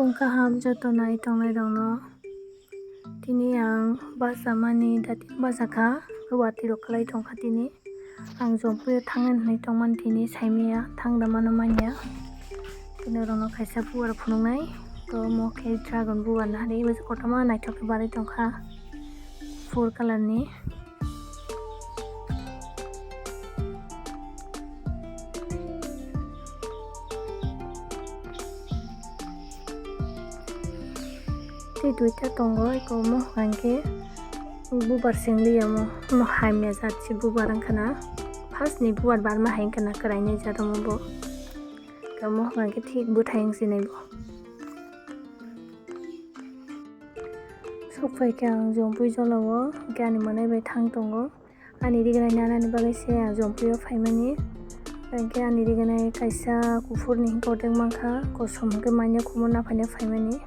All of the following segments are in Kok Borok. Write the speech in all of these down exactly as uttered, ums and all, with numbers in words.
Phung kaham joto nai tongnai rokno. Tini ang basa mani dating basa kha, watwi rok kwlai tong kha tini. Ang Jompuio thangnani hinwi tongmani tini saimanya, thangda mano manya. Tini rokno kaisa bubar phunuknai, to omo khe dragon bubar na hari, kotorma naithok khe barwi tong kha, four colour ni. Tei duita tongo, eko omo hwnkhe bubar sengli omo, omo hamya jat se bubar wngkha na, first ni bubar barma hai wngkha na, kwraini jat omo bo, omo hwnkhe thik bwthai wngsinai bo. Sok phaikha ang Jompui jolao, hwnkhe ani mwnai bai thang tongo. Ani rignai nanani bagwi se ang Jompuio phaimani. Hwnkhe ani rignai kaisa kuphurni hwnkhe ordek mankha, kosom hwnkhe manya khumui naphaina phaimani.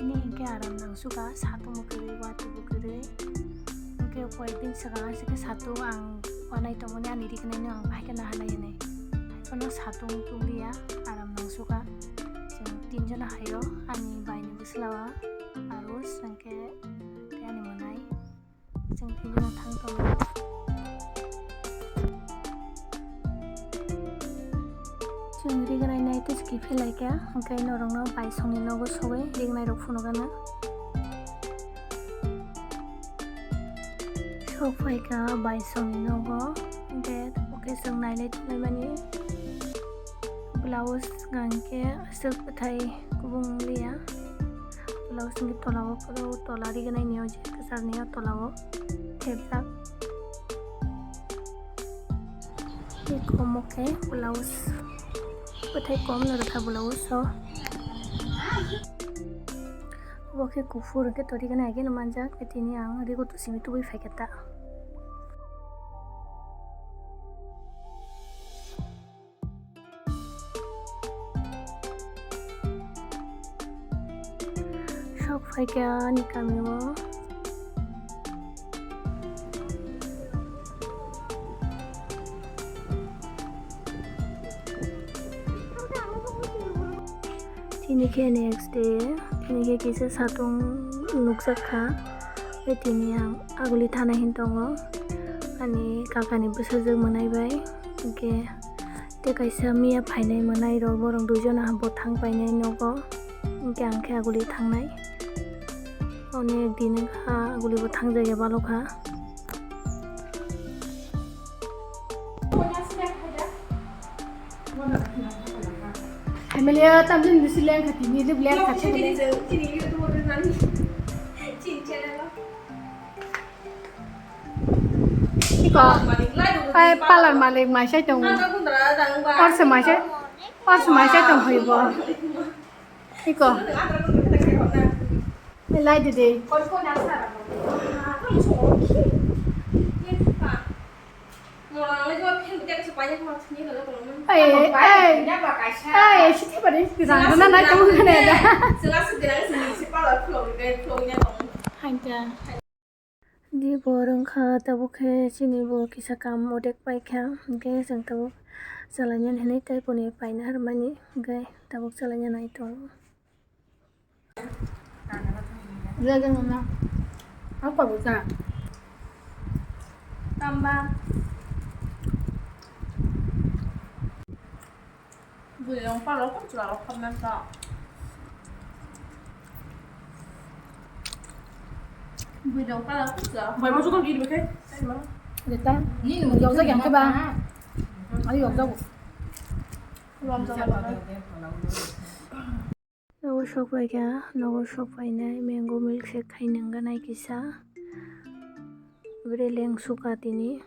Tini hwnkhe aram nangsukha, satung bo kwrwi, watwi bo kwrwi. Hwnkhe koyekdin swkang aswk khe satung ang wanai tongmani, ani rignaino ang bahai khe naharnai hwnwi. Haiphano satung tunglia, aram nangsukha. Chwng tinjona haio, ani baini bwsla o Arush, hwnkhe tei ani mwnai. Chwng tini thang tongo. Chwng rignai nai tei chwkhe phelaikha, hwnkhe norokno baisongni nogo sogwi rignai rok phunukgana. Sok phaikha baisongni nogo, hwnkhe oke chwng nailai tonglaimani. Blouse hwnkhe aswk bwthai kubung liya. Blouse ni tola o kwrwi tola rignai ni o je kwchar ni o tola o thepjak. Tei kom o khe blouse bwthai kom no rwkha blouse o. Obo khe kuphur hwnkhe to rignai haikhe no manjak, tei tini ang rigo to simi tubui phaikha ta. Sok phaikha ani kamio. Tini khe next day, tini khe kisa satung nukjak kha. Tei tini ang aguli thana hin tongo. Ani kakani bwsajwk mwnai bai. Hwnkhe tei kaisa miya phainai mwnai rok, borok duijona bo thang painai nogo. Hwnkhe ang khe aguli thangnai. Onek din wngkha aguli bo thangjak ya balo kha. Family o tamjin bisi leng kha tini, lip leng kha tini. Iko. Ai, parlour malik mai sai tongo. Or se mai sai, or se mai sai tong hoi bo. Iko. Lai didi. Ai, ai, ai, siti bari. Rang na nai tong hane da. Hanja. Di bo rwngkha, tabuk khe chini bo kisa kam odek paikha, hwnkhe chwng tabuk chalainani hinwi tei boni paina rwmani, hwnkhe tabuk chalaina nai tongo. Tamba. Bwrwi rok palo kok chwla rok kham nang kha. Bwrwi rok palo kok chwla rok. Bai musu kok gini bwkhe. Rita, ni nung jok jok yang khe ba? Ari jok jok. Rom jok jok. Nogo sok paikha, nogo sok painai mango milkshake khaina wngkha nai kisa. Bwrwi leng sukha tini.